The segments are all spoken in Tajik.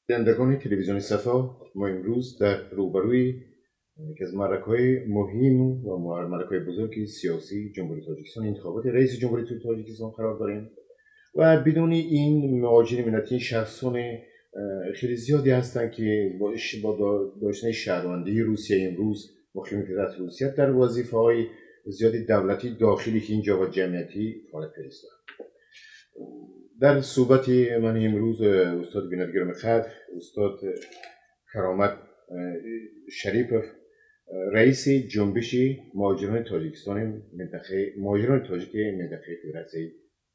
Бинандагони телевизиони Сафо, мо имрӯз дар рӯбарӯи яке аз маъракаҳои муҳим ва маъракаҳои бузурги сиёсии Ҷумҳурии Тоҷикистон, интихоботи раиси Ҷумҳурии Тоҷикистон қарор дорем ва бидуни ин муҳоҷири миллатӣ шахсони хеле зиёде ҳастанд, ки бо доштани шаҳрвандии Русия имрӯз муқими Федератсияи Русия дар вазифаҳои зиёди давлатӣ, дохилӣ ки инҷо ва ҷамъиятӣ фаъолият кардааст. Дар суҳбати ман имрӯз устод бинандагони гиромиқадр, устод Каромат Шарипов, раиси ҷунбиши муҳоҷирони Тоҷикистони минтақаи муҳоҷирони тоҷики минтақаи Федератсияи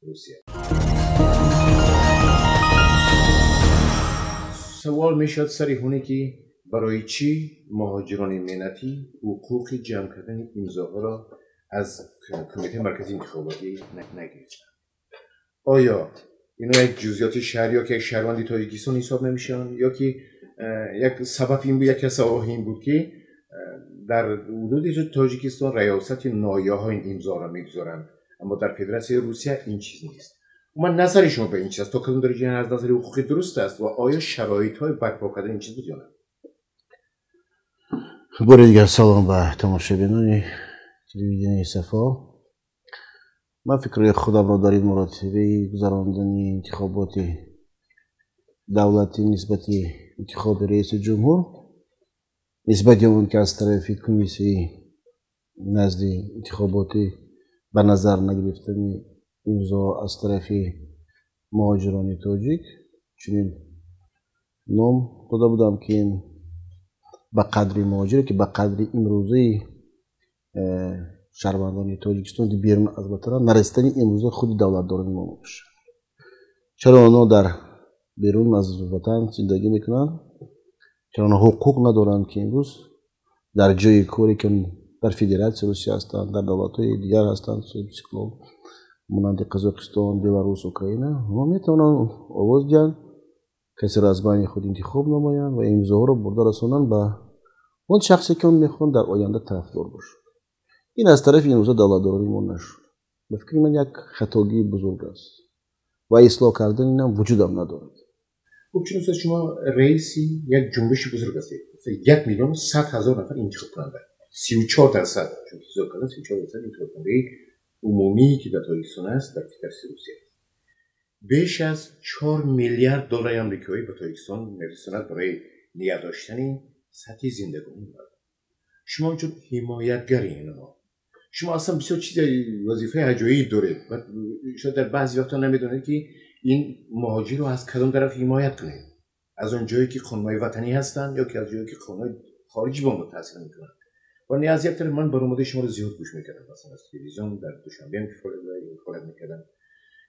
Русия. Савол мешавад сари ҳуне, ки барои чӣ муҳоҷирони меҳнатӣ ҳуқуқи ҷамъ кардани имзоҳоро аз Кумитаи марказии интихоботӣ нагирифтанд? Оё ино як ҷузъиёти шаҳр ё ки як шаҳрванди Тоҷикистон ҳисоб намешаванд, ё ки як сабаб ин буд, яке аз сабабҳо ин буд, ки дар ҳудуди Тоҷикистон риёсати ноҳияҳо ин имзоро мегузоранд, аммо дар Федератсияи Русия ин чиз нест. Умуман назари шумо ба ин чиз аст, то кадом дараҷа аз назари ҳуқуқӣ дуруст аст ва оё шароитҳои барпо кардани ин чиз буд ё не? Бори дигар салом ба тамошобинони телевиденияи Сафо. Ман фикри худамро дар ин маротибаи гузарондани интихоботи давлатӣ нисбати интихоби раиси ҷумҳур, нисбати он ки аз тарафи комиссияи назди интихоботӣ ба назар нагирифтани имзо аз тарафи муҳоҷирони тоҷик чунин ном дода будам, ки ин ба қадри муҳоҷире, ки ба қадри имрӯзаи шаҳрвандони Тоҷикистон берун аз ватан нарасидани имрӯза худи давлатдорони мо мебошад. Чаро онҳо дар берун аз ватан зиндагӣ мекунанд? Чаро онҳо ҳуқуқ надоранд, ки имрӯз дар ҷои коре, ки дар Федератсияи Русия ҳастанд, дар давлатҳои дигар ҳастанд, соҳибистиқлол монанди Қазоқистон, Беларус, Украина, онҳо метавонанд овоз диҳанд, касеро аз байни худ интихоб намоянд ва имзоҳоро бурда расонанд ба он шахсе, ки он мехоҳанд дар оянда тарафдор бошад. Ин аз тарафи имрӯза давлатдорони мо нашуд. Ба фикри ман, як хатогии бузург аст ва ислоҳ кардани инам вуҷудам надорад. Хуб, чун устод, шумо раиси як ҷунбиши бузург ҳастед, 1 100 000 нафар интихобкунанда, 34%, чун ҳисоб кардан, 34% интихобкунандаи умумие, ки дар Тоҷикистон аст, дар Федератсияи Русия аст. Беш аз 4 миллиард доллари амрикоӣ ба Тоҷикистон мерасонад барои нигоҳ доштани сатҳи зиндагонии мардум. Шумо чун ҳимоятгари инҳо, шумо аслан бисёр чизи вазифаи аҷоиб доред ва шояд дар баъзе вақтҳо намедонед, ки ин муҳоҷирро аз кадом тараф ҳимоят кунед: аз он ҷое, ки қонунҳои ватанӣ ҳастанд, ё ки аз ҷое, ки қонунҳои хориҷӣ ба онҳо таъсир мекунанд. Ва не, аз як тараф ман баромадаи шуморо зиёд гӯш мекардам, масалан аз телевизион дар Душанбе ҳам ки фаъолият мекардам,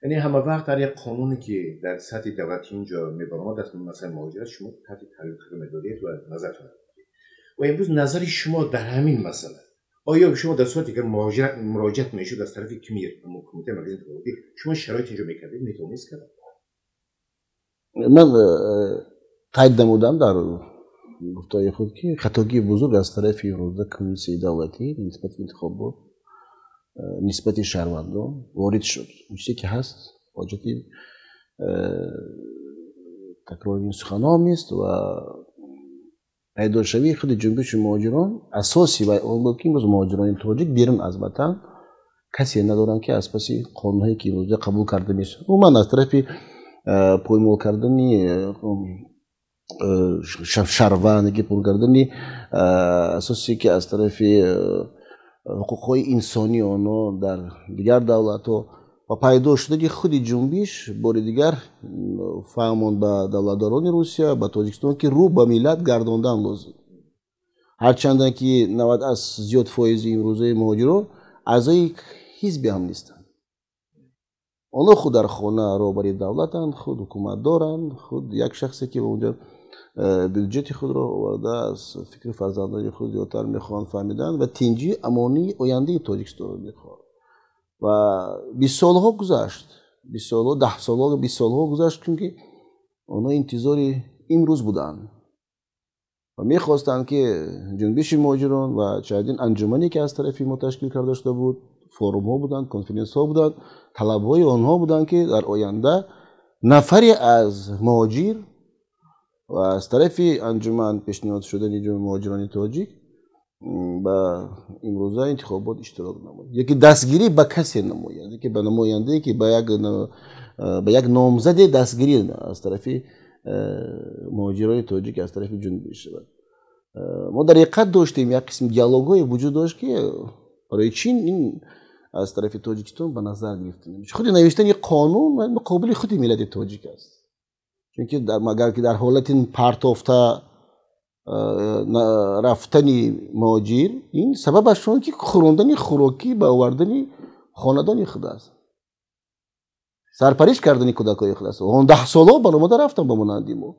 яъне ҳама вақт ҳар як қонуне, ки дар сатҳи давлатӣ инҷо мебаромад аз масъалаи муҳоҷират, шумо таҳти таҳлил қарор медодед ва назартон. Ва имрӯз назари шумо дар ҳамин масъала: оё шумо дар сурате агар муроҷиат мешуд аз тарафи КМИР, Кумитаи марказии интихоботӣ, шумо шароит инҷо мекардед, метавонист кард? Ман қайд намудам дар гуфтаи худ, ки хатогии бузург аз тарафи имрӯза комиссияи давлатӣ нисбати интихобот, нисбати шаҳрвандон ворид шуд. Он чизе ки ҳаст, ҳоҷати такрори ин суханҳоам нест. Ва пайдошавии худи ҷунбиши муҳоҷирон асоси вай он буд, ки имрӯз муҳоҷирони тоҷик берун аз ватан касе надоранд, ки аз паси қонунҳое, ки имрӯза қабул карда мешавад, умуман аз тарафи поймол кардани шаҳрванд, ки поймол кардани асосе, ки аз тарафи ҳуқуқҳои инсонии онҳо дар дигар давлатҳо. Ва пайдо шудани худи ҷунбиш бори дигар фаҳмонд ба давлатдорони Русия, ба Тоҷикистон, ки рӯ ба миллат гардондан лозим. Ҳарчандан ки 90 аз зиёд фоизи имрӯзаи муҳоҷирон аъзои ҳизбе ҳам нестанд, онҳо худ дар хона роҳбари давлатанд, худ ҳукумат доранд, худ як шахсе, ки онҷо бюҷети худро оварда, аз фикри фарзандони худ зиёдтар мехоҳанд фаҳмидан ва тинҷию амонии ояндаи Тоҷикистонро мехоҳанд. Ва 20 солҳо гузашт, 20 солҳо, 10 солҳо, 20 солҳо гузашт, чунки онҳо интизори имрӯз буданд ва мехостанд, ки ҷунбиши муҳоҷирон ва чандин анҷумане, ки аз тарафи мо ташкил карда шуда буд, форумҳо буданд, конференсҳо буданд, талабҳои онҳо буданд, ки дар оянда нафаре аз муҳоҷир ва аз тарафи анҷуман пешниҳод шудани муҳоҷирони тоҷик ба имрӯза интихобот иштирок намояд, яке дастгирӣ ба касе намояд, яке ба намояндае ки ба як номзаде дастгирӣ аз тарафи муҳоҷирони тоҷик аз тарафи ҷунбиш шавад. Мо дар ҳақиқат доштем як қисм диалогҳое вуҷуд дошт, ки барои чин ин аз тарафи Тоҷикистон ба назар гирифта намешавад. Худи навиштани қонун муқобили худи миллати тоҷик аст, чунки агар ки дар ҳолати партофта рафтани муҳоҷир, ин сабабаш он ки хӯрондани хӯрокӣ ба овардани хонадони худ аст, сарпариш кардани кӯдакҳои худ аст. Он 10 солҳо баромада рафтан ба монанди мо.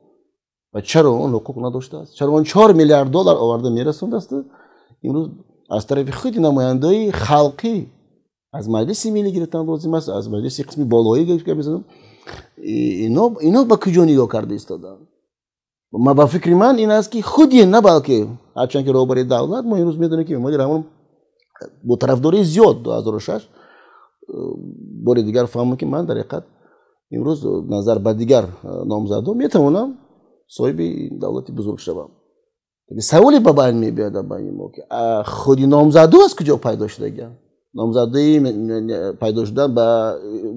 Ва чаро он ҳуқуқ надоштааст? Чаро он 4 миллиард доллар оварда мерасондааст? Имрӯз аз тарафи худи намояндаи халқӣ аз маҷлиси миллӣ гирифтан лозим аст, аз маҷлиси қисми болоӣ гирифта мезанам. Ино ба куҷо нигоҳ карда истоданд? Ба фикри ман ин аст, ки худи на балки ҳарчанд ки роҳбари давлат, мо имрӯз медонем, ки Эмомалӣ Раҳмон бо тарафдории зиёд 2006 бори дигар фаҳмам, ки ман дар ҳақиқат имрӯз назар ба дигар номзадҳо метавонам соҳиби давлати бузург шавам. Саволе ба байн мебиёяд байни мо, ки худи номзадҳо аз куҷо пайдо шудагианд? Номзадҳои пайдо шудан ба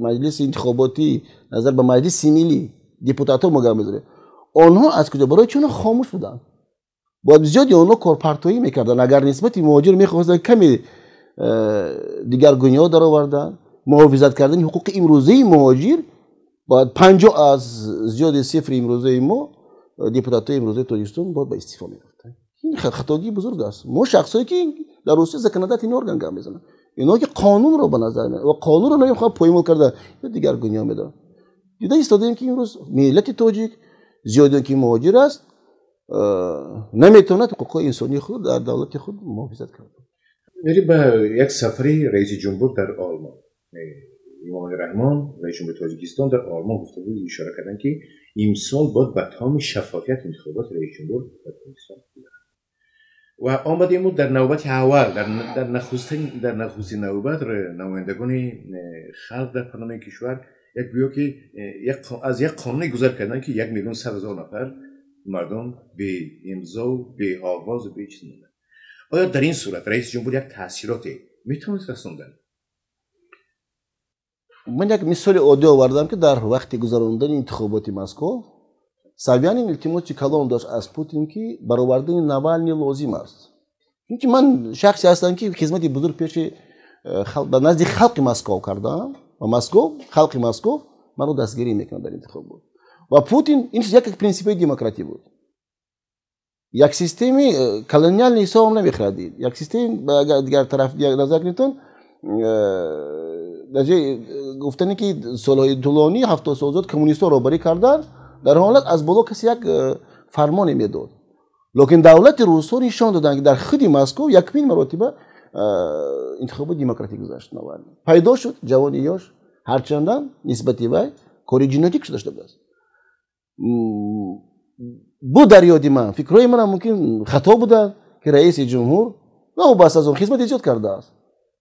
маҷлиси интихоботӣ назар ба маҷлиси миллӣ депутатҳо мо гап мезанем, онҳо аз куҷо? Барои чӣ онҳо хомӯш буданд? Бояд зиёди онҳо корпартоӣ мекарданд. Агар нисбати муҳоҷир мехостанд каме дигаргуниҳо дароварданд, муҳофизат кардани ҳуқуқи имрӯзаи муҳоҷир, бояд 50 аз зиёди сифри имрӯзаи мо депутатҳои имрӯзаи Тоҷикистон бояд ба истифо мерафтанд. Ин хатогии бузург аст. Мо шахсое ки дар Русия законодательный орган гап мезананд, ино ки қонунро ба назар меоранд ва қонунро намехоҳанд поймол карда ё дигаргуниҳо медоранд. Дида истодаем, ки имрӯз миллати тоҷик зиёде ки муҳоҷир аст, наметавонад ҳуқуқҳои инсонии худ дар давлати худ муҳофизат кард. Мерем ба як сафари раиси ҷумҳур дар Олмон. Эмомалӣ Раҳмон, раиси ҷумҳури Тоҷикистон, дар Олмон гуфта буд, ишора карданд, ки имсол бояд ба тамоми шаффофият интихоботи раиси ҷумҳур дар Тоҷикистон гузарад. Ва омадем дар навбати аввал, дар нахустин навбат намояндагони халқ дар парлумони кишвар як гӯё ки аз як қонуне гузар карданд, ки 1 100 000 нафар мардум бе имзо, бе овоз, бе чиз монданд. Оё дар ин сурат раиси ҷумҳур як таъсироте метавонад расондан? Ман як мисоли оддӣ овардам, ки дар вақти гузарондани интихоботи Москов Собянин илтимоси калон дошт аз Путин, ки баровардани Навални лозим аст. Чунки ман шахсе ҳастам, ки хизмати бузург пеши ба назди халқи Москов кардам ва Москов, халқи Москов маро дастгирӣ мекунад дар интихобот. Ва Путин ин як принсипи демократӣ буд. Як системи колониални ҳисоб намехӯрад. Як систем агар дигар тараф назар кунедтон, дар ҷои гуфтане ки солҳои тӯлонӣ 70 сол зиёд коммунистҳо роҳбарӣ карданд, дар ҳолат аз боло касе як фармоне медод. Лекин давлати русҳо нишон доданд, ки дар худи Москов якумин маротиба интихоботи демократӣ гузашт. Навални пайдо шуд, ҷавони ёш, ҳарчандан нисбати вай кори ҷиноятӣ кушода шуда будааст. Бу дар ёди ман фикрҳои манам мумкин хато буданд, ки раиси ҷумҳур новобаста аз он хизмати зиёд кардааст.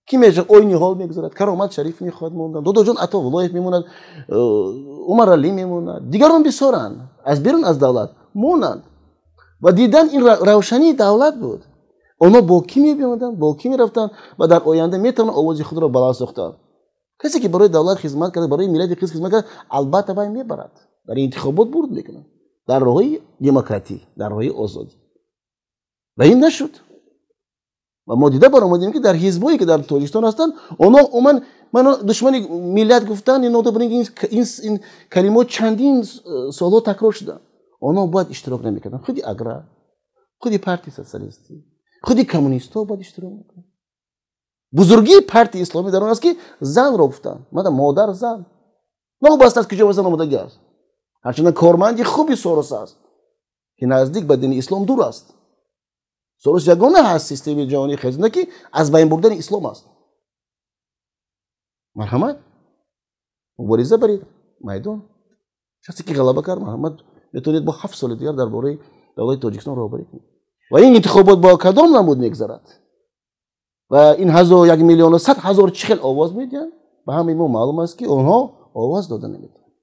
Ки мешавад ой ниҳол мегузарад, Каромат Шариф мехоҳад мондан, Додоҷон Атовуллоев мемонад, Умаралӣ мемонад, дигарон бисёранд аз берун аз давлат монанд. Ва дидан ин равшании давлат буд. Онҳо бо кӣ мебиомаданд, бо кӣ мерафтанд ва дар оянда метавонанд овози худро баланд сохтанд. Касе ки барои давлат хизмат кард, барои миллати худ хизмат кард, албатта вай мебарад. Дар интихобот бурд мекунад. Дар роҳи демократӣ, дар роҳи озодӣ. Ва ин нашуд. Ва мо дида баромадем, ки дар ҳизбҳое ки дар Тоҷикистон ҳастанд, онҳо умуман ман душмани миллат гуфтанд, ин калимаҳо чандин солҳо такрор шуданд. Онҳо бояд иштирок намекарданд. Худи аграр, худи партияи социалистӣ, худи коммунистҳо бояд иштирок мекарданд. Бузургии партияи исломӣ дар он аст, ки занро гуфтанд. Мада модар зан. Новобаста аз куҷо ба зан омодагӣ аст. Ҳарчанд корманди хуби Сорос аст, ки наздик ба дини ислом дур аст. Сорос ягона ҳаст системи ҷаҳонии хезина, ки аз байн бурдани ислом аст. Марҳамат, мубориза баред, майдон. Шахсе ки ғалаба кард, марҳамат, метавонед бо 7 соли дигар дар бораи давлати Тоҷикистон роҳбарӣ кунед. Ва ин интихобот бо кадом намуд мегузарад? Ва ин 1 100 000 чӣ хел овоз медиҳанд? Ба ҳамаи мо маълум аст, ки онҳо овоз дода наметавонанд.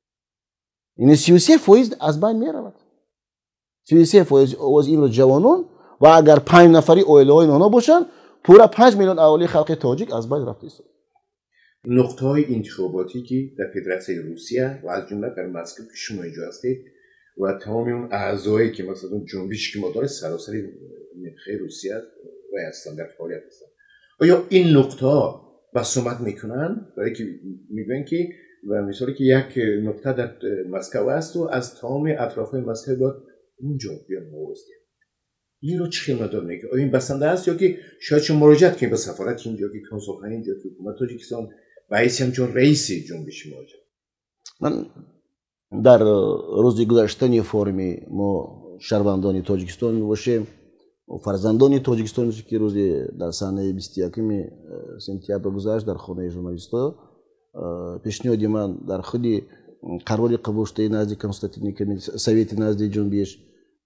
Ин 33% аз байн меравад. 33% овози имрӯз ҷавонон ва агар 5 нафари оилаҳои онҳо бошанд, пурра 5 миллион аҳолии халқи тоҷик аз байн рафта истод. Нуқтаҳои интихоботӣ ки дар Федератсияи Русия ва аз ҷумла дар Москва ки шумо инҷо ҳастед ва тамоми он аъзое ки масалан ҷунбише ки мо дорем саросари минтақаи Русия ва ҳастанд, дар фаъолият ҳастанд, оё ин нуқтаҳо басомад мекунанд? Барои ки мегӯянд ки ва мисоле ки як нуқта дар Москва аст ва аз тамоми атрофҳои Москва бояд унҷо биён овоз диҳанд. Инро чӣ хел мадор мекунад? Оё ин басанда аст ё ки шояд шумо муроҷиат кунед ба сафорати инҷо, ки консулхонаи инҷо, ки ҳукумати Тоҷикистон ба ҳайси ҳамчун раиси ҷунбиши муҳоҷир? Ман дар рӯзи гузаштани форуми мо шаҳрвандони Тоҷикистон мебошем, фарзандони Тоҷикистон, ки рӯзи дар санаи 21 сентябр гузашт дар хонаи журналистҳо, пешниҳоди ман дар худи қарори қабулшудаи назди консултативный совети назди ҷунбиш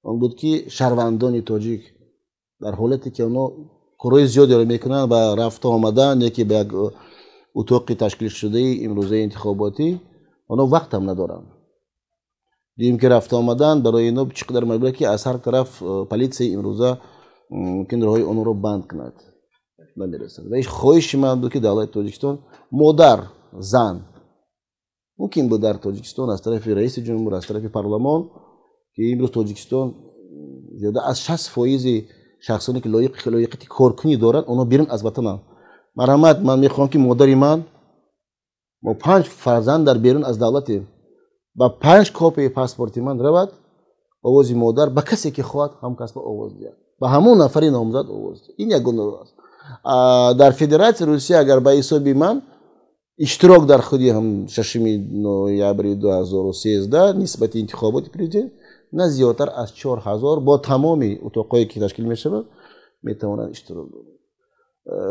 он буд, ки шаҳрвандони тоҷик дар ҳолате ки онҳо корҳои зиёдеро мекунанд ва рафта омадан яке ба як утоқи ташкилшудаи имрӯзаи интихоботӣ онҳо вақтам надоранд. Дидем ки рафта омадан барои инҳо чӣ қадар маҷбур, ки аз ҳар тараф политсияи имрӯза мумкин роҳҳои онҳоро банд кунад, намерасад. Ва хоҳиши ман буд, ки давлати Тоҷикистон модар, зан мумкин буд дар Тоҷикистон аз тарафи раиси ҷумҳур, аз тарафи парлумон, ки имрӯз Тоҷикистон зиёда аз 60% шахсоне ки лоиқияти коркунӣ доранд, онҳо берун аз ватананд. Марҳамат, ман мехоҳам, ки модари ман, мо 5 фарзанд дар берун аз давлатем, ба 5 копияи паспорти ман равад, овози модар ба касе ки хоҳад ҳамкасба овоз диҳад, ба ҳамон нафари номзад овоз диҳад. Ин ягона роҳ аст. Дар Федератсияи Русия агар ба ҳисоби ман иштирок дар худи ҳам 6 ноябри 2013 нисбати интихоботи президент на зиёдтар аз 4000 бо тамоми утоқҳое ки ташкил мешавад метавонанд иштирок доранд.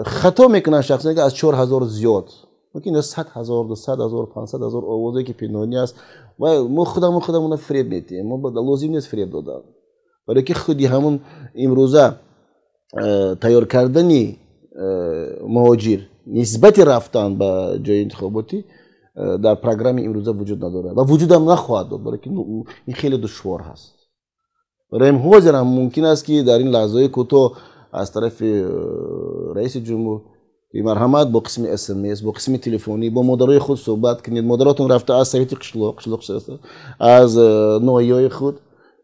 Хато мекунанд шахсоне ки аз 4000 зиёд, мумкин 100 000, 200 000, 500 000 овозе ки пинҳонӣ аст ва мо худамонро фиреб медиҳем. Мо лозим нест фиреб додан, барои ки худи ҳамон имрӯза тайёр кардани муҳоҷир нисбати рафтан ба ҷои интихоботӣ дар программаи имрӯза вуҷуд надорад ва вуҷудам нахоҳад дод, барои ки ин хеле душвор ҳаст. Барои ҳозир ҳам мумкин аст, ки дар ин лаҳзаҳои кӯтоҳ аз тарафи раиси ҷумҳур марҳамат бо қисми смс, бо қисми телефонӣ бо модарои худ суҳбат кунед. Модаротон рафта аз совети қишлоқ, аз ноҳияҳои худ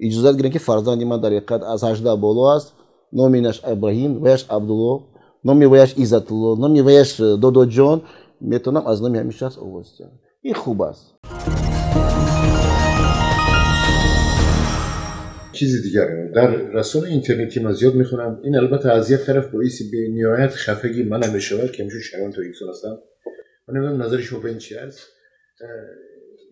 иҷозат гиранд, ки фарзанди ман дар ҳақиқат аз 18 боло аст, номи инаш Ибраҳим, ваяш Абдулло, номи ваяш Иззатулло, номи ваяш Додоҷон, метавонам аз номи ҳамин шахс овоз диҳам. Ин хуб аст. Чизи дигар дар расонаи интернетӣ ман зиёд мехонам. Ин албатта аз як тараф боиси бениҳоят хафагӣ манам мешавад, ки ҳамчун шаҳрванд тоҷикистон ҳастам. Ман намедонам назари шумо ба ин чи аст.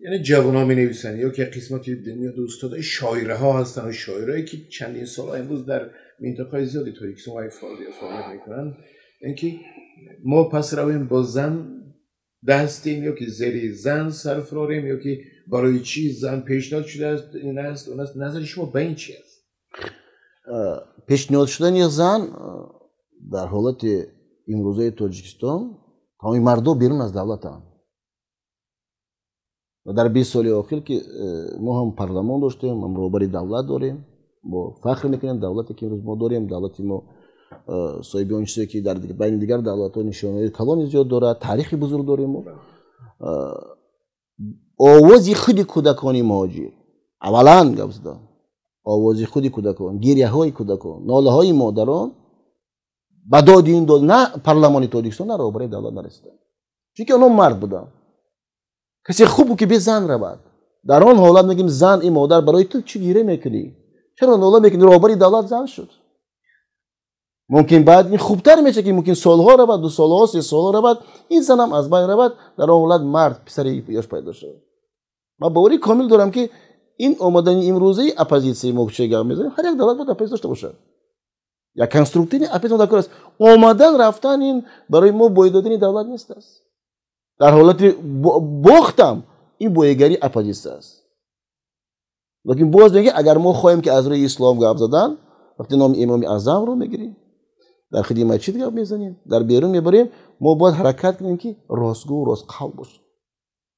Яъне ҷавонҳо менависанд ё ки як қисмати дунёи устодои шоираҳо ҳастанд, шоирое ки чандин солҳо имрӯз дар минтақаҳои зиёди тоҷикистон фаъолият мекунанд, ин ки мо пас равем бо зан дастем ё ки зери зан сарфрорем ё ки барои чӣ зан пешниҳод шудааст, ин аст, он аст. Назари шумо ба ин чи аст? Пешниҳод шудани зан дар ҳолати имрӯзаи Тоҷикистон тамоми мардо берун аз давлатанд. Ва дар 20 соли охир ки мо ҳам парлумон доштем, ҳам роҳбари давлат дорем, мо фахр мекунем давлате ки имрӯз мо дорем, давлати мо соҳиби он чизе ки дар байни дигар давлатҳо нишонаҳои калони зиёд дорад, таърихи бузург дорем. Мо овози худи кӯдакони муҳоҷир аввалан гап задам, овози худи кӯдакон, гиряҳои кӯдакон, нолаҳои модарон ба доди ин дод на парлумони Тоҷикистон, на роҳбари давлат нарасиданд, чунки онҳо мард буданд. Касе хуб буд ки бе зан равад. Дар он ҳолат мегӯем зан, ин модар, барои ту чӣ гиря мекунӣ? Чаро нола мекунӣ? Роҳбари давлат зан шуд. Мумкин баъд ин хубтар мешавад, ки мумкин солҳо равад, 2 солҳо, 3 солҳо равад, ин занам аз байн равад, дар он ҳолат мард писари ёш пайдо шавад. Ман боварӣ комил дорам, ки ин омадани имрӯзаи оппозитсияи мо чӣ гап мезанем, ҳар як давлат бояд оппозитсия дошта бошад. Як конструктивни оппозитсия дар кор аст. Омадан рафтан ин барои мо бой додани давлат нест аст. Дар ҳолати бохтам ин боигарии оппозитсия аст. Лекин боз мегӯям, агар мо хоҳем ки аз рӯи ислом гап задан, вақте номи имоми аъзамро мегирем, дар худи масҷид гап мезанем, дар берун мебарем, мо бояд ҳаракат кунем, ки ростгӯ, ростқавл бошем,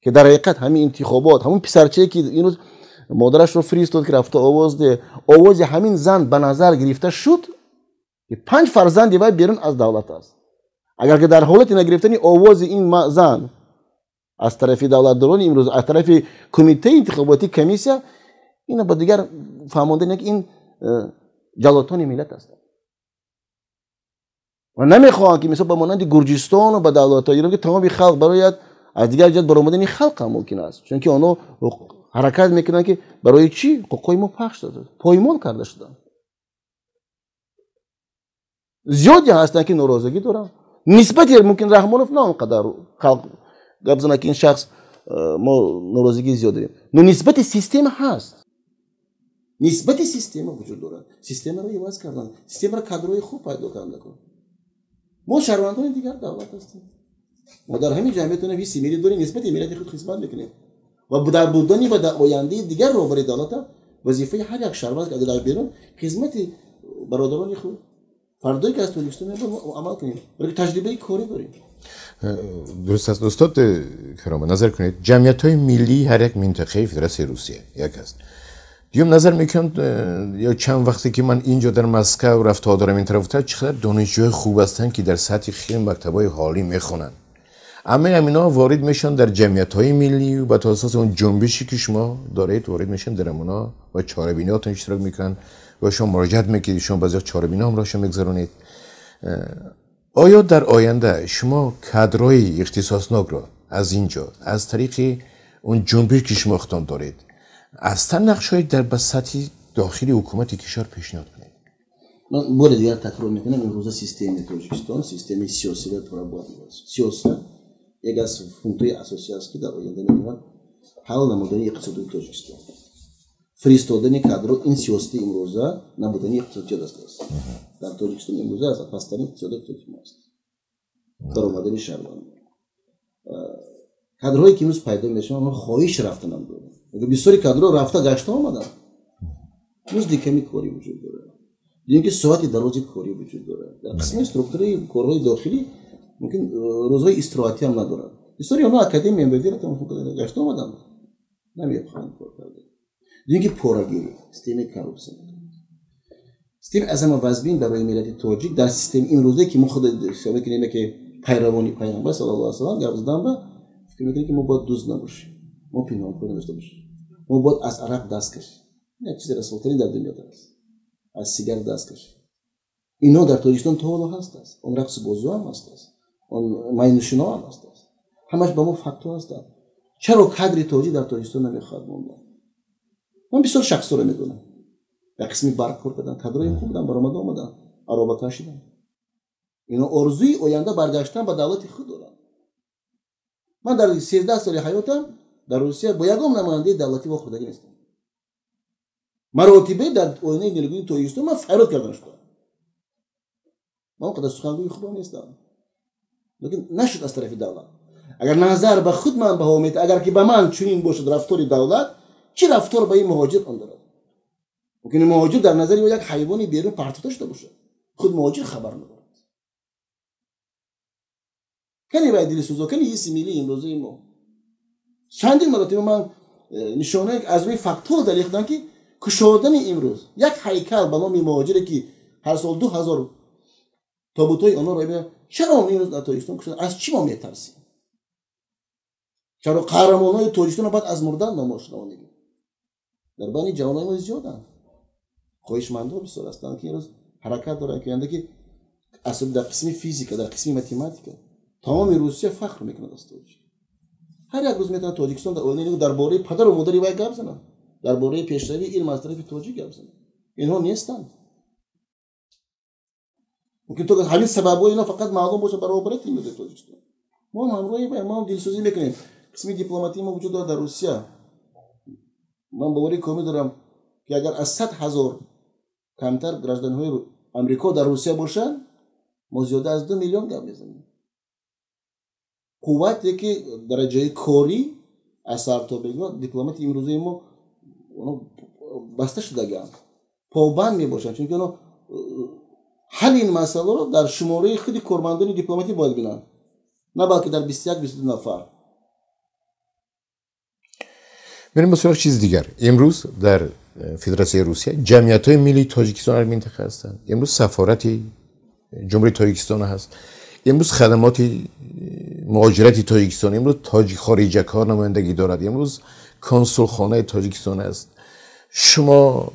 ки дар ҳақиқат ҳамин интихобот, ҳамон писарчае ки имрӯз модарашро фиристод ки рафта овоз де. Овози ҳамин зан ба назар гирифта шуд ки 5 фарзанди вай берун аз давлат аст. Агар ки дар ҳолати нагирифтани овози ин зан аз тарафи давлатдорони имрӯз, аз тарафи кумитаи интихоботӣ комиссия, ина ба дигар фаҳмондани ки ин ҷаллотони миллат ҳастанд ва намехоҳанд ки мисол ба монанди Гурҷистону ба давлатҳои Эрон ки тамоми халқ барояд, аз дигар ҷиҳат баромадани халқ ҳам мумкин аст, чунки онҳо ҳаракат мекунанд ки барои чӣ ҳуқуқҳои мо пахш шуда, поймол карда шуданд. Зиёде ҳастанд ки норозигӣ доранд нисбати мумкин Раҳмонов, на он қадар халқ гап занад ки ин шахс мо норозигӣ зиёд дорем, но нисбати система ҳаст, нисбати система вуҷуд дорад. Системаро иваз кардан, системаро кадрҳои хуб пайдо кардан. Мо шаҳрвандони дигар давлат ҳастем, мо дар ҳамин ҷамъият ҳисси миллӣ дорем, нисбати миллати худ хизмат мекунем ва дар будани ва дар ояндаи дигар роҳбари давлат вазифаи ҳар як шаҳрванд ки дар берун хизмати бародарони худ фардое ки аз Тоҷикистон меояд мо амал кунем, балки таҷрибаи корӣ дорем. Дуруст аст устод Карома, назар кунед ҷамъиятҳои миллии ҳар як минтақаи Федератсияи Русия як аст. Дуюм назар мекунам ё чанд вақте ки ман инҷо дар Москав рафта дорам ин тараф, чӣ қадар донишҷӯҳои хуб ҳастанд ки дар сатҳи хеле мактабҳои ҳолӣ мехонанд. Аммо ҳаминҳо ворид мешаванд дар ҷамъиятҳои миллӣ ва то асоси он ҷунбише ки шумо доред ворид мешаванд дар ҳамонҳо ва чорабиниҳотон иштирок мекунанд ва шумо муроҷиат мекунед, шумо баъзе чорабиниҳо ҳамроҳшон мегузаронед. Оё дар оянда шумо кадрҳои ихтисоснокро аз инҷо аз тариқи он ҷунбиш ки шумо худтон доред аслан нақшҳои дар ба сатҳи дохили ҳукумати кишвар пешниҳод кунед? Ман бори дигар такрор мекунам, имрӯза системаи Тоҷикистон системаи сиёсиро пурра бояд сиёсат як аз пунктҳои асосӣ аст ки дар оянда метавонад ҳал намудани иқтисодии Тоҷикистон, фиристодани кадро. Ин сиёсати имрӯза набудани иқтисодиёт аст. Дар Тоҷикистон имрӯза аз пасттарин иқтисодиёти мо аст баромадани шаҳрванд. Кадрҳое ки имрӯз пайдо мешаванд, онҳо хоҳиш рафтанам доранд. Бисёри кадрҳо рафта гашта омаданд. Музди ками корӣ вуҷуд дорад, ё ки соати дарози корӣ вуҷуд дорад. Дар қисми структураи корҳои дохилӣ мумкин рӯзҳои истироҳатӣ ҳам надорад. Бисёри онҳо академия МВД-ро тамошо карда гашта омаданд, намехоҳанд кор карда. Ё ки порагирӣ, системаи коррупсия, системаи аз ҳама вазбин барои миллати тоҷик дар системаи имрӯзае ки мо худ ҳисоб мекунем ки пайравони пайғамбар саллаллоҳу алайҳи васаллам гап задан ба фикр мекунем ки мо бояд дузд набошем, мо пинҳонкорӣ надошта бошем, мо бояд аз арақ даст кашем. Як чизи расвотарин дар дунё аст, аз сигар даст кашем. Инҳо дар Тоҷикистон то ҳоло ҳаст аст. Он рақсу бозиҳо ҳам ҳаст аст, он майнӯшино ҳам ҳаст аст. Ҳамаш ба мо фактҳо ҳастанд. Чаро кадри тоҷик дар Тоҷикистон намехоҳад мондан? Ман бисёр шахсҳоро медонам, дар қисми барқ кор карданд, кадрҳои хуб буданд, баромада омаданд, ароба кашиданд. Ино орзуи оянда баргаштан ба давлати худ доранд. Ман дар 13 соли ҳаётам дар Русия бо ягон намояндаи давлатӣ вохӯрдагӣ нестам. Маротибе дар оинаи нерӯгоҳи Тоҷикистон ман фарёд кардан шудам. Ман он қадар сухангӯи хубам нестам, лекин нашуд аз тарафи давлат. Агар назар ба худ ман баҳо метавонам, агар ки ба ман чунин бошад рафтори давлат, чӣ рафтор ба ин муҳоҷир он дорад? Мумкин муҳоҷир дар назари ӯ як ҳайвони берун партофта шуда бошад, худ муҳоҷир хабар надорад. Кани вай дилсӯзо, кани ҳисси миллии имрӯзаи мо. Чандин маротиба ман нишонаи аз рӯи фактҳо далел додам ки кушодани имрӯз як ҳайкал ба номи муҳоҷире ки ҳар сол 2000 тобутҳои онҳоро мебинад, чаро имрӯз дар Тоҷикистон кушода? Аз чӣ мо метарсем? Чаро қаҳрамонҳои Тоҷикистонро баъд аз мурдан номошунаво мегирем? Дар байни ҷавонони мо зиёданд, хоҳишмандҳо бисёр ҳастанд ки имрӯз ҳаракат доранд ки оянда ки дар қисми физика, дар қисми математика тамоми Русия фахр мекунад аз тоҷик. Ҳар як рӯз метавонад Тоҷикистон дар оинаи дар бораи падару модари вай гап занад, дар бораи пешравии илм аз тарафи тоҷик гап занад. Инҳо нестанд. Мумкин то ҳамин сабабҳои инҳо фақат маълум бошад баробарияти имрӯзаи Тоҷикистон. Мо ҳам ҳамроҳи вай, мо ҳам дилсӯзӣ мекунем. Қисми дипломатии мо вуҷуд дорад дар Русия. Ман боварии комил дорам ки агар аз 100 000 камтар гражданҳои Амрико дар Русия бошанд, мо зиёда аз 2 миллион гап мезанем. Қуввате ки дараҷаи корӣ аз сартобегиҳо дипломати имрӯзаи мо баста шудагаанд, побанд мебошанд, чунки онҳо ҳалли ин масъаларо дар шумораи худи кормандони дипломатӣ бояд бинанд, на балки дар 21-22 нафар. میریم به سراغ چیز دیگر. امروز در فدراسیون روسیه جمعیت‌های ملی تاجیکستان در منطقه هستند. امروز سفارت جمهوری تاجیکستان هست. امروز خدمات مهاجرت تاجیکستان، امروز تاجیک خارجه کار نمایندگی دارد، امروز کنسولخانه تاجیکستان است. شما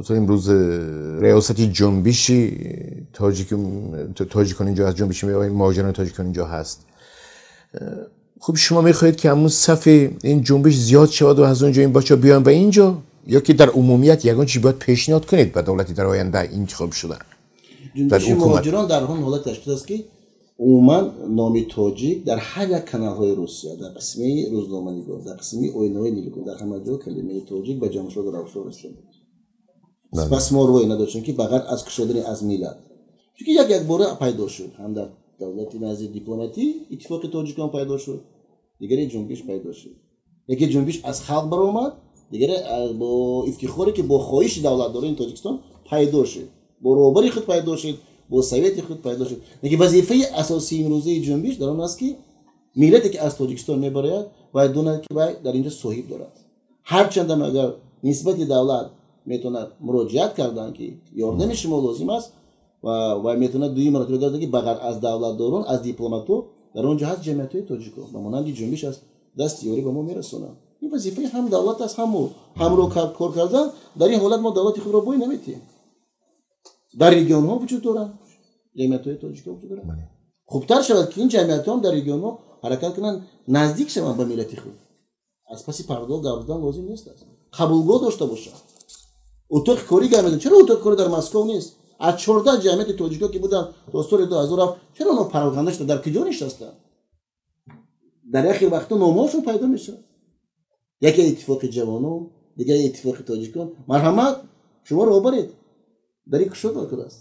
امروز ریاست جنبش تاجیکان اینجا هست، جنبش مهاجران تاجیکان اینجا هست. خب شما میخواهید که همون صف این جنبش زیاد شود و از اونجا این بچه‌ها بیان به اینجا، یا که در عمومیت یگان چی باید پیشنهاد کنید به دولتی در آینده انتخاب شده؟ جنبش مهاجران در هم حالت تشکیل است که عموما نام тоҷик дар ҳар як каналҳои Русия, дар қисми рӯзноманигор, дар қисми оинаҳои нилгун, дар ҳама ҷо калимаи тоҷик ба Ҷамшод Равшон расида буд. Пас мо рӯй надоштем ки ба ғайр аз кушодани аз миллат, чунки як якбора пайдо шуд, ҳам дар давлати назди дипломатӣ иттифоқи тоҷикон пайдо шуд, дигаре ҷунбиш пайдо шуд. Яке ҷунбиш аз халқ баромад, дигаре бо ифтихоре ки бо хоҳиши давлатдорони Тоҷикистон пайдо шуд, бо роҳбари худ пайдо шуд, бо совети худ пайдо шуд. Лекин вазифаи асосии имрӯзаи ҷунбиш дар он аст ки миллате ки аз Тоҷикистон мебарояд бояд донад ки вай дар инҷо соҳиб дорад. Ҳарчандам агар нисбати давлат метавонад муроҷиат кардан ки ёрдами шумо лозим аст, ва вай метавонад дуюм маротиба гардад ки ба ғайр аз давлатдорон, аз дипломатҳо дар он ҷо ҳаст ҷамъиятҳои тоҷико ба монанди ҷунбиш аст, дасти ёрӣ ба мо мерасонанд. Ин вазифаи ҳам давлат аст, ҳам ҳамро кор кардан. Дар ин ҳолат мо давлати худро бой наметиҳем. Дар регионҳо вуҷуд доранд ҷамъиятҳои тоҷикҳо вуҷуд доранд. Хубтар шавад ки ин ҷамъиятҳо ҳам дар регионҳо ҳаракат кунанд, наздик шаванд ба миллати худ. Аз паси пардо гап задан лозим нест аст. Қабулгоҳ дошта бошад, утоқи корӣ гап мезананд. Чаро утоқи корӣ дар Москва нест? Аз 14 ҷамъияти тоҷикҳо ки буданд то соли 2007, чаро онҳо пароканда шуда дар куҷо нишастанд? Дар яхе вақтҳо номҳошон пайдо мешавад. Яке иттифоқи ҷавонон, дигаре иттифоқи тоҷикон. Марҳамат, шумо роҳбаред. Дар ин кушод аст.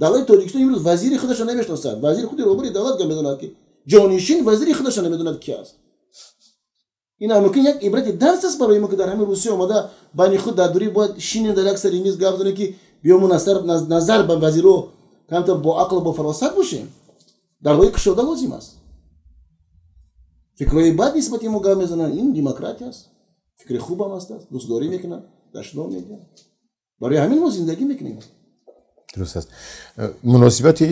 Давлати Тоҷикистон имрӯз вазири худашро намешиносад. Вазири худи роҳбари давлат гап мезанад ки ҷонишин вазири худашро намедонад ки аст. Ин мумкин як ибрати дарс аст барои мо ки дар ҳамин Русия омада байни худ дар дурӣ бояд шинем, дар як сари миз гап занем ки биё мо назар ба вазиро камтар бо ақл, бо фаросат бошем. Дарҳои кушода лозим аст. Фикрҳои бад нисбати мо гап мезананд, ин демократия аст. Фикри хубам аст, дӯстдорӣ мекунанд, дашном медиҳанд. барои ҳамин мо зиндагӣ мекунем. дуруст аст. муносибати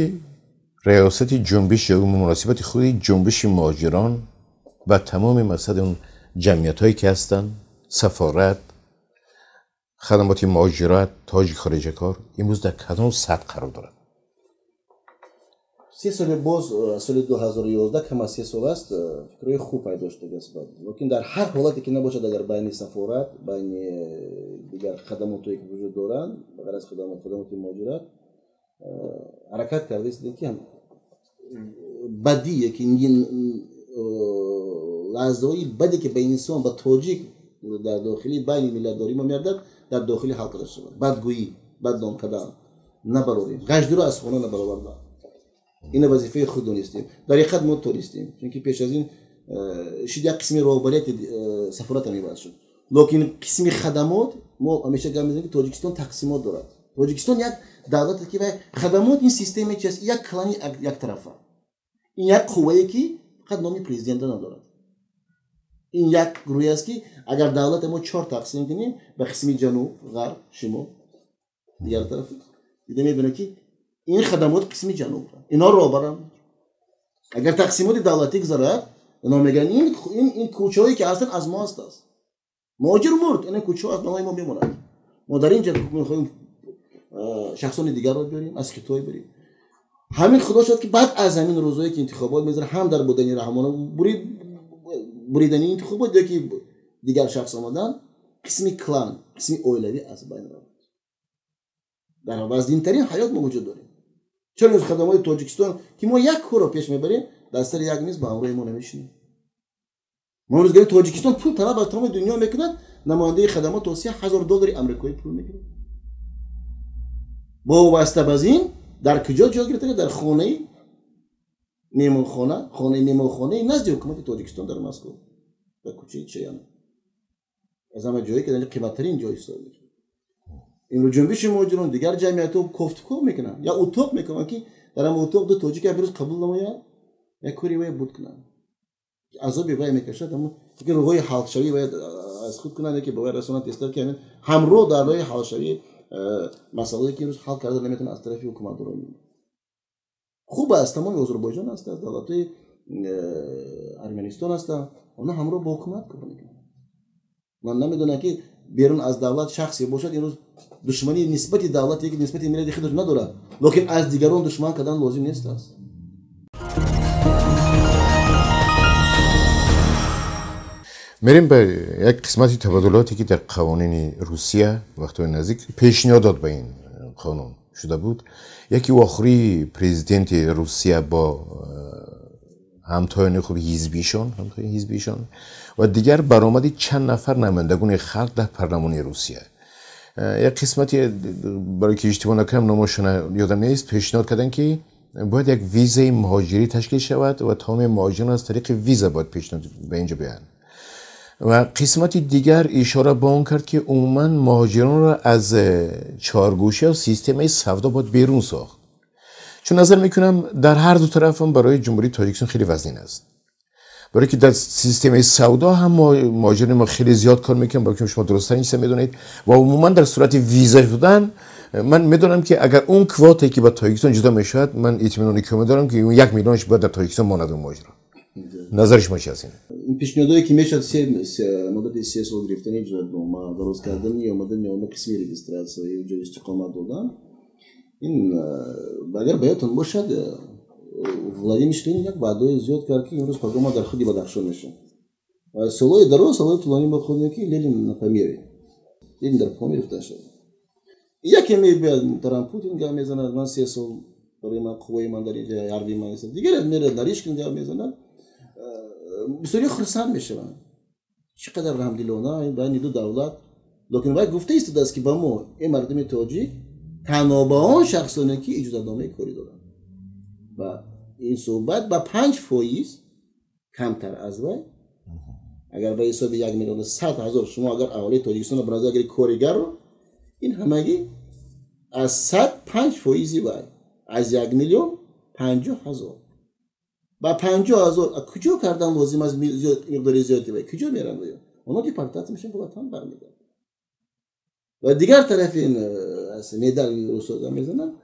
риёсати ҷунбиш ё муносибати худи ҷунбиши муҳоҷирон ба тамоми мақсади он ҷамъиятҳое ки ҳастанд, сафорат, хадамоти муҳоҷират, тоҷик хориҷакор имрӯз дар кадом сатҳ қарор дорад? 3 соли боз, соли 2011 кам аз 3 сол аст, фикрҳои хуб пайдо шудааст. Лекин дар ҳар ҳолате ки набошад, агар байни сафорат, байни дигар хадамотҳое ки вуҷуд доранд, ба ғайр аз хадамоти муҳоҷират, ҳаракат кардааст ки бадие ки лаҳзаҳои баде ки ба инсон, ба тоҷик дар дохили байни миллатдорӣ мо меардад, дар дохили ҳал карда шавад. Бадгӯӣ, бадном кардан набарорем, ғаждиро аз хона набаровардан. Ина вазифаи худ донистем. Дар ҳақиқат мо тористем, чунки пеш аз ин шид як қисми роҳбарияти сафорат ҳам иваз шуд. Лекин қисми хадамот мо ҳамеша гап мезанем ки Тоҷикистон тақсимот дорад. Тоҷикистон як давлат аст ки вай хадамот ин системае чи аст, як клани яктарафа. Ин як қуввае ки фақат номи президента надорад. Ин як гурӯҳе аст ки агар давлата мо 4 тақсим кунем ба қисми ҷануб, ғарб, шимол, дигар тараф, дида мебинем ки ин хадамот қисми ҷануб, ино роҳбаранд. Агар тақсимоти давлатӣ гузарад, ино мегӯянд ин кӯчаҳое ки ҳастанд аз мо аст. Муҳоҷир мурд, ин кӯчаҳо аз номи мо мемонад. Мо дар ин ҷо мехоҳем шахсони дигарро биёрем, аз Хитой биёрем. ҳамин худо шуд ки баъд аз ҳамин рӯзҳое ки интихобот мезанад, ҳам дар будани раҳмонов буридани интихобот ё ки дигар шахс омадан, қисми клан, қисми оилавӣ аз байн равад. Дар вазнинтарин ҳаёт мо вуҷуд дорем. Чаро имрӯз хадамоти Тоҷикистон ки мо як корро пеш мебарем, дар сари як миз ба ҳамроҳи мо намешинем? Мо имрӯз гӯем Тоҷикистон пул талаб аз тамоми дунё мекунад, намояндаи хадамот то $3000 амрикоӣ пул мегирад. Бо васита ба ин дар куҷо ҷой гирифта? Дар хонаи меҳмонхона, хонаи меҳмонхонаи назди ҳукумати Тоҷикистон дар Москва, дар кӯчаи Чаян. Аз ҳама ҷое ки дар қиматтарин ҷой ҳисоб мешавад. Имрӯз ҷунбиши муҳоҷирон дигар ҷамъиятҳо кофтуков мекунанд, як утоқ мекунанд ки дар ҳамон утоқ ду тоҷик як рӯз қабул намоянд, як кори вай буд кунанд. Азоби вай мекашад, аммо рӯҳои ҳалшавӣ вай аз худ кунанд, яке ба вай расонанд тезтар, ки ҳамин ҳамроҳ дар роҳи ҳалшавии масъалае ки имрӯз ҳал карда наметавонад аз тарафи ҳукуматдорон. Хуб аст, тамоми Озарбойҷон аст, аз давлатҳои Арманистон ҳастанд, онҳо ҳамроҳ бо ҳукумат кор мекунанд. Ман намедонам ки берун аз давлат шахсе бошад имрӯз душманӣ нисбати давлате ки нисбати миллати худаш надорад, лекин аз дигарон душман кардан лозим нест аст. Мерем ба як қисмати табаддулоте ки дар қавонини Русия вақтҳои наздик пешниҳодот ба ин қонун шуда буд. Яке охирии президенти Русия бо ҳамтоёни худ ҳизбишон, ҳамтоёни ҳизбишон ва дигар баромади чанд нафар намояндагони халқ дар парламони Русия. Як қисмати, барои ки иштибоҳ накунам, номошона ёдам нест, пешниҳод карданд ки бояд як визаи муҳоҷирӣ ташкил шавад ва тамоми муҳоҷирон аз тариқи виза бояд пешниҳод ба инҷо биёянд. Ва қисмати дигар ишора ба он кард ки умуман муҳоҷиронро аз чоргӯша ва системаи савдо бояд берун сохт. Чун назар мекунам дар ҳар ду тараф ҳам барои Ҷумҳурии Тоҷикистон хеле вазнин аст. Барои ки дар системаи савдо ҳам муҳоҷирони мо хеле зиёд кор мекунанд, барои ки шумо дурусттар ин чиза медонед, ва умуман дар сурати виза шудан ман медонам ки агар он квотае ки ба Тоҷикистон ҷудо мешавад, ман итминони комил дорам ки 1 миллионаш бояд дар Тоҷикистон монад он муҳоҷирон. Назари шумо чи аст? Ин пешниҳодое ки мешавад муддати 3 сол гирифтани иҷозатнома, дароз кардани омадани онҳо қисми регистратсия ё ҷои истиқомат додан, ин агар ба ёдтон бошад, Владимир Ленин як ваъдаи зиёд кард ки имрӯз пагома дар худи Бадахшон мешавад. Ва солҳои дароз, солҳои тӯлонӣ мо худем ки Ленин на Памире, Ленин дар Помир рафта шуд. Яке мебияд муҳтарам Путин гап мезанад, ман 3 сол барои ман қувваи ман дар инҷа ҳарби ман аст. Дигаре мерад Наришкин гап мезанад. Бисёриҳо хурсанд мешаванд. Чӣ қадар раҳмдилона байни ду давлат. Лекин вай гуфта истодааст ки ба мо, эй мардуми тоҷик, танҳо ба он шахсоне ки иҷозатномаи корӣ доранд. Ва ин суҳбат ба 5% камтар аз вай. Агар ба ҳисоби 1 100 000 шумо агар аҳолии Тоҷикистонро ба назар гиред коригарро, ин ҳамагӣ аз 105% вай, аз 1 050 000. Ба 50 000 куҷо кардан лозим аст миқдори зиёди вай? Куҷо меранд вай? Онҳо депортатсия мешаванд, ба ватан бармегарданд. Ва дигар тарафи ин аз медал русода мезананд,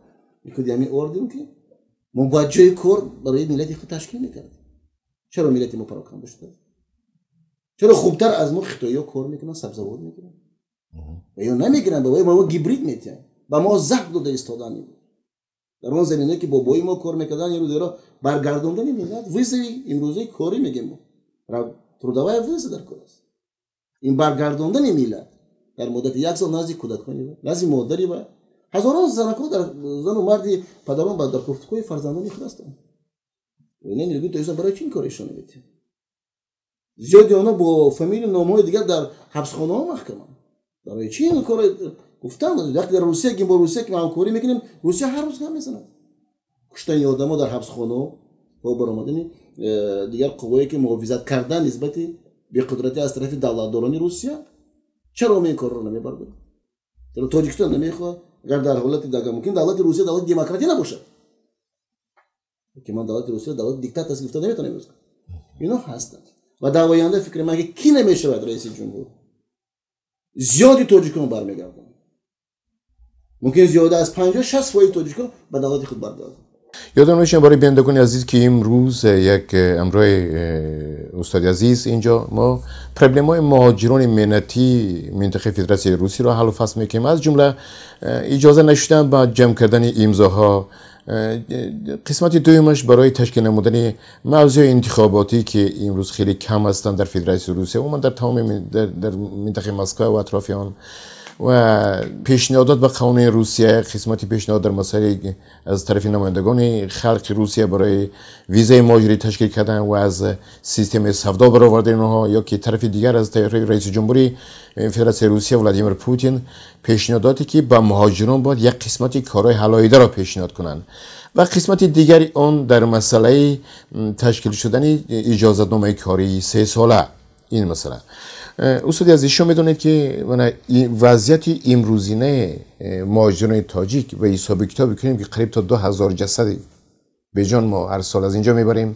мекуди ҳамин орден ки мо бояд ҷои кор барои миллати худ ташкил мекардем. Чаро миллати мо пароканда шудааст? Чаро хубтар аз мо хитоиҳо кор мекунанд, сабзавот мекунанд? Ва ё намегиранд, ба мо гибрид метиҳанд, ба мо заҳр дода истоданд. Дар он заминое ки бобои мо кор мекарданд, имрӯзро баргардондани миллат, визаи имрӯзаи корӣ мегем мо. Трудовая виза дар кор аст. Ин баргардондани миллат дар муддати 1 сол назди кӯдакони, назди модари ва ҳазорон занакҳо дар зану марди падарон ба дар кофтукои фарзандони худ ҳастанд. Не, нирӯи Тоҷикистон барои чӣ ин кор ишона метиҳад? Зиёди онҳо бо фамилию номҳои дигар дар ҳабсхонаҳо маҳкаманд. Барои чӣ ин кор гуфтам? Вақте дар Русия ки бо Русия ки ҳамкорӣ мекунем, Русия ҳар рӯз гап мезанад. Куштани одамо дар ҳабсхонаҳо ва баромадани дигар қуввое ки муҳофизат кардан нисбати беқудратӣ аз тарафи давлатдорони Русия. Чаро мо ин корро намебардорем? Чаро Тоҷикистон намехоҳад? Агар дар ҳолати дага мумкин давлати Русия давлати демократия набошад, ки ман давлати Русия давлати диктатор аст гуфта наметавонам имрӯз. Ино ҳастанд. Ва дар оянда фикри ман ки кӣ намешавад раиси ҷумҳур, зиёди тоҷикон бармегарданд. Мумкин зиёда аз 50-60% тоҷикон ба давлати худ баргарданд. Ёдам мешавад барои бинандагони азиз ки имрӯз як ҳамроҳи устоди азиз инҷо мо проблемаҳои муҳоҷирони меҳнатии минтақаи Федератсияи Русияро ҳаллу фасл мекунем. Аз ҷумла иҷоза нашудан ба ҷамъ кардани имзоҳо, қисмати дуюмаш барои ташкил намудани мавзӯи интихоботӣ ки имрӯз хеле кам ҳастанд дар Федератсияи Русия, умуман дар тамоми дар минтақаи Москва ва атрофи он, ва пешниҳодот ба қонуни Русия, қисмати пешниҳод дар масъалаи аз тарафи намояндагони халқи Русия барои визаи муҳоҷирӣ ташкил кардан ва аз системаи савдо баровардани онҳо, ё ки тарафи дигар аз тарафи раиси ҷумҳури Федератсияи Русия Владимир Путин пешниҳодоте ки ба муҳоҷирон бояд як қисмати корҳои ҳалоидаро пешниҳод кунанд ва қисмати дигари он дар масъалаи ташкил шудани иҷозатномаи кории 3 сола. Ин масъала, устоди азиз, шумо медонед ки вазъияти имрӯзинаи муҳоҷирони тоҷик ба ҳисоби китобе кунем ки қариб то 2000 ҷасади беҷон мо ҳар сол аз инҷо мебарем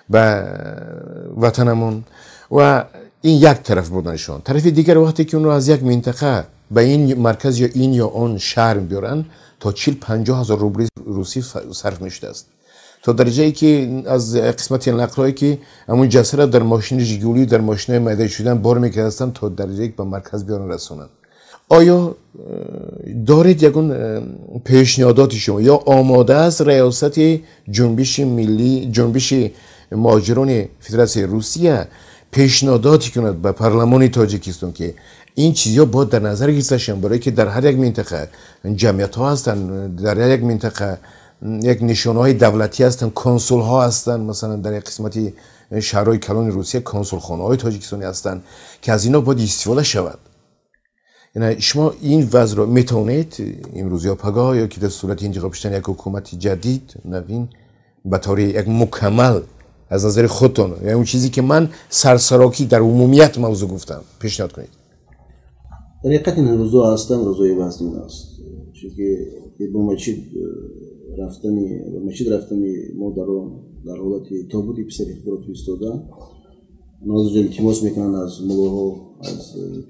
ба ватанамон ва Ин як тараф бурданашон. Тарафи дигар, вақте ки онро аз як минтақа ба ин марказ ё ин ё он шаҳр биёранд, то 40-50 ҳазор рубли русӣ сарф мешудааст. То дараҷае ки аз қисмати нақлҳое ки ҳамун ҷасадро дар мошини Жигулӣ, дар мошинои майда шудан бор мекардастанд, то дараҷае ки ба марказ биёранд расонанд. Оё доред ягон пешниҳодоти шумо ё омода аст раёсати ҷунбиши миллӣ, ҷунбиши муҳоҷирони Федератсияи Русия пешниҳодоте кунад ба парламони Тоҷикистон, ки ин чизҳо бояд дар назар гирифта шаванд, барое ки дар ҳар як минтақа ҷамъиятҳо ҳастанд, дар ҳар як минтақа як нишонаҳои давлатӣ ҳастанд, консулҳо ҳастанд, масалан дар як қисмати шаҳрҳои калони Русия консулхонаҳои тоҷикистонӣ ҳастанд, ки аз инҳо бояд истифода шавад. Яъне шумо ин вазъро метавонед имрӯз ё пагоҳ ё ки дар сурати интихоб шудани як ҳукумати ҷадид навин ба таври як мукаммал аз назари худтон, яъне он чизе ки ман сарсарокӣ дар умумият мавзӯъ гуфтам, пешниҳод кунед? Дар ҳақиқат ин рӯзҳо ҳастанд, рӯзҳои вазнин аст, чунки ба масҷид рафтани модарон дар ҳолати тобути писари худро фиристодан, онҳо илтимос мекунанд аз муллоҳо, аз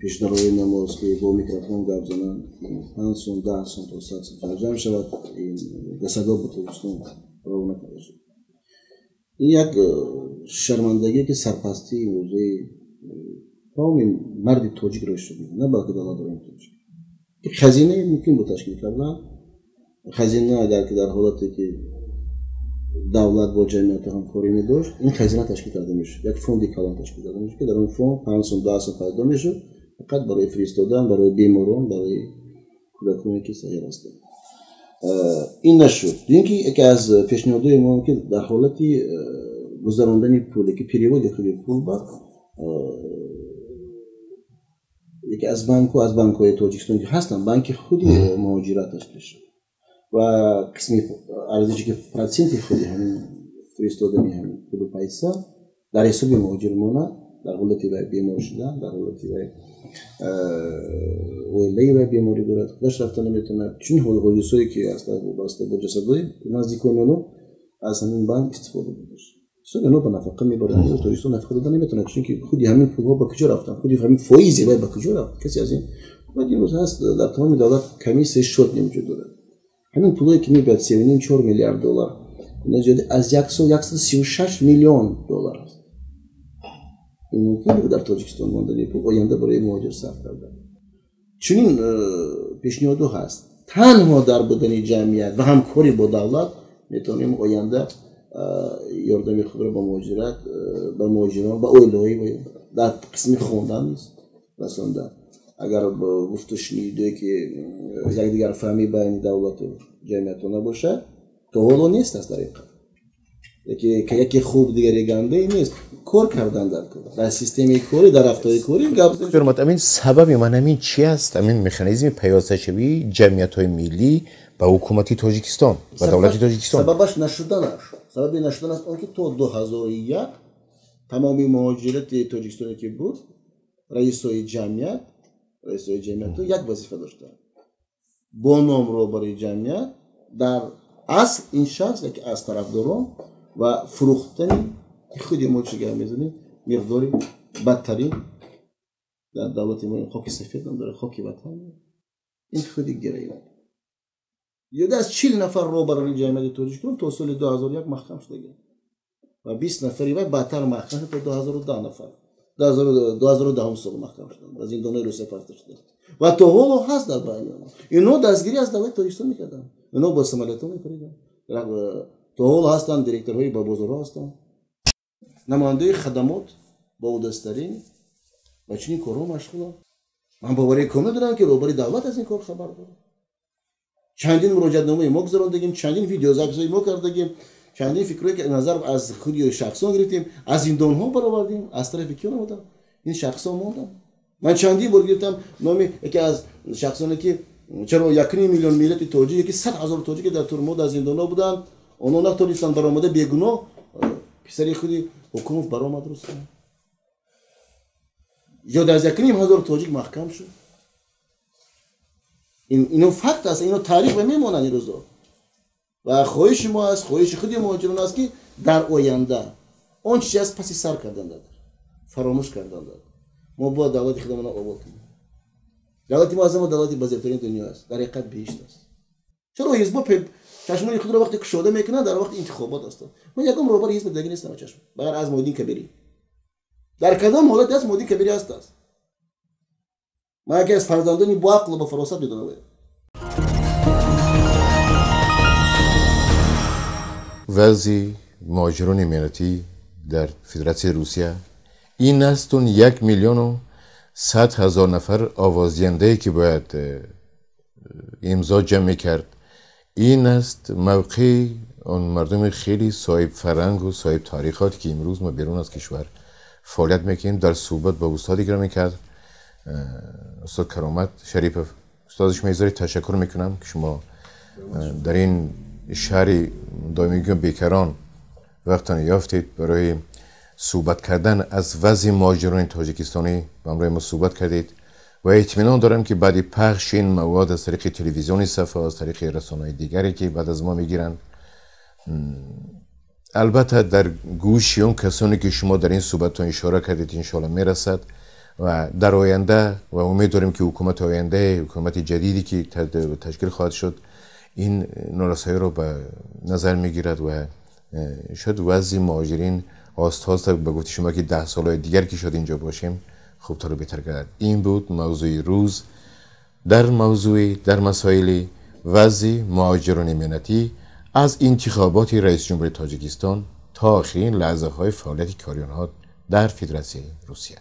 пешдарои намоз, ки бо микрофон гап зананд, 5 сом, 10 сом то 100 сом ҷамъ шавад, ин ҷасадҳо ба Тоҷикистон равона карда шуд. Ин як шармандагие ки сарпастии имрӯзаи тамоми марди тоҷикро ҳисоб мекунад, на балки давлатдорони тоҷик. Хазинае мумкин буд ташкил кардан. Хазина агар ки дар ҳолате ки давлат бо ҷамъият ҳамкорӣ медошт, ин хазина ташкил карда мешуд, як фонди калон ташкил карда мешуд, ки дар он фонд 5 сом, 10 сом пайдо мешуд, фақат барои фиристодан, барои беморон, барои кӯдаконе ки сағир ҳастанд. Ин нашуд. Дуюм ки яке аз пешниҳодҳои мо ки дар ҳолати гузарондани пул, ки переводи худи пул ба яке аз банкҳо, аз банкҳои Тоҷикистон ки ҳастанд, банки худи муҳоҷират ташкил шуд ва қисми арзиши ки проценти худи ҳамин фиристодани ҳамин пулу пайса дар ҳисоби муҳоҷир монад, дар ҳолати вай бемор шудан, дар ҳолати вай оилаи вай беморӣ дорад, худаш рафта наметавонад, чунин ҳодисое ки аслан вобаста бо ҷасадҳои наздикони онҳо аз ҳамин банк истифода бурда шуд. Бисёр онҳо ба нафақа мебаранд, Тоҷикистон нафақа дода наметавонад, чунки худи ҳамин пулҳо ба куҷо рафтанд, худи ҳамин фоизи вай ба куҷо рафт, касе аз ин. Баъд имрӯз ҳаст дар тамоми давлат комиссияи шот вуҷуд дорад. Ҳамин пулое ки мебиёд 3,5-4 миллиард доллар, ин зиёда аз як сол 136 миллион доллар аст. Ин мумкин буд дар Тоҷикистон мондани пул оянда барои муҳоҷир сарф кардан. Чунин пешниҳодҳо ҳаст. Танҳо дар будани ҷамъият ва ҳамкорӣ бо давлат метавонем оянда ёрдами худро ба муҳоҷират, ба муҳоҷирон, ба оилаҳои дар қисми хондан низ расондан. Агар гуфту шунидое ки якдигарфаҳмӣ байни давлату ҷамъиятҳо набошад, то ҳоло нест аст дар ин қадр. Яке хуб, дигаре гандае нест. Кор кардан дар кор, дар системаи корӣ, дар рафтори корӣ гап. Ҳамин сабаби ман ҳамин чи аст? Ҳамин механизми пайвасташавии ҷамъиятҳои миллӣ ба ҳукумати Тоҷикистон, ба давлати Тоҷикистон. Сабабаш нашуданаш. Сабаби нашуданаш он ки то 2001 тамоми муҳоҷирати тоҷикистоне ки буд, раисои ҷамъиятҳо як вазифа доштанд. Бо ном роҳбари ҷамъият дар асл ин шахс яке аз тарафдорон ва фурӯхтани худи мо чӣ гап мезанем, миқдори бадтарин дар давлати мо хоки сафед ном дорад, хоки ватан, ин худи героин. Зиёда аз 40 нафар роҳбарони ҷамъияти тоҷикистон то соли 2001 маҳкам шудагианд ва 20 нафари вай баъдтар маҳкам шуд, то 2010 нафар 2010 сол маҳкам шуданд, аз зиндонҳои Русия партофта шуданд ва то ҳоло ҳаст дар байни онҳо. Инҳо дастгирӣ аз давлати Тоҷикистон мекарданд, инҳо бо самолётҳо мепариданд, то ҳоло ҳастанд директорҳои ба бозорҳо ҳастанд, намояндаи хадамот бо дастарин ва чунин корҳо машғуланд. Ман боварии комил дорам ки роҳбари давлат аз ин кор хабар дорад. Чандин муроҷиатномаи мо гузарондагим, чандин видеозаписҳои мо кардагим, чандин фикрҳое ки назар аз худи шахсон гирифтем, аз зиндонҳо баровардем, аз тарафи киён омадам, ин шахсон монданд. Ман чандин бор гирифтам номи яке аз шахсоне ки чаро 1,5 миллион миллати тоҷик, яки 100 ҳазор тоҷик дар турмо, дар зиндонҳо буданд, онҳо натонистанд баромада бегуноҳ, писари худи ҳукумат баромад Рустам. Зиёда аз 1,5 ҳазор тоҷик маҳкам шуд. Ино факт аст, ино таърих ва мемонанд ин рӯзо. Ва хоҳиши мо аст, хоҳиши худи муҳоҷирон аст ки дар оянда он чизе аст паси сар кардан дар, фаромӯш кардан дар. Мо бояд давлати худамонро обод кунем. Давлати мо аз ҳама давлати базебтарини дунё аст, дар ҳақиқат биҳишт аст. Чаро ҳизбо чашмони худро вақте кушода мекунанд дар вақти интихобот ҳастанд? Ман ягон роҳбари ҳизб дигаре нестам чашм, бағайр аз Муҳиддин Кабирӣ. Дар кадом ҳолате аст Муҳиддин Кабирӣ ҳаст аст? Ман яке аз фарзандони бо ақлу бо фаросат медонам. Вазъи муҳоҷирони меҳнатӣ дар Федератсияи Русия ин аст он 1 100 000 нафар овоздиҳандае ки бояд имзо ҷамъ мекард. Ин аст мавқеи он мардуми хеле соҳиб фарҳангу соҳиб таърихот ки имрӯз мо берун аз кишвар фаъолият мекунем. Дар суҳбат бо устоди гиромӣ кард устод Каромат Шарипов, устоди шумо изҳори ташаккур мекунам ки шумо дар ин шаҳри доимигӯ бекарон вақтон ёфтед барои суҳбат кардан аз вазъи муҳоҷирони тоҷикистонӣ ба ҳамроҳи мо суҳбат кардед ва итминон дорам ки баъди пахши ин мавод аз тариқи телевизиони Сафо, аз тариқи расонаҳои дигаре ки баъд аз мо мегиранд, албатта дар гӯши он касоне ки шумо дар ин суҳбаттон ишора кардед иншоалло мерасад ва дар оянда ва умед дорем ки ҳукумати оянда, ҳукумати ҷадиде ки ташкил хоҳад шуд, ин норасоиро ба назар мегирад ва шояд вазъи муҳоҷирин оҳиста оҳиста ба гуфти шумо ки 10 солҳои дигар ки шояд инҷо бошем хубтару беҳтар гардад. Ин буд мавзӯи рӯз дар мавзӯи дар масоили вазъи муҳоҷирони меҳнатӣ аз интихоботи раиси ҷумҳури Тоҷикистон то охирин лаҳзаҳои фаъолияти кори онҳо дар Федератсияи Русия.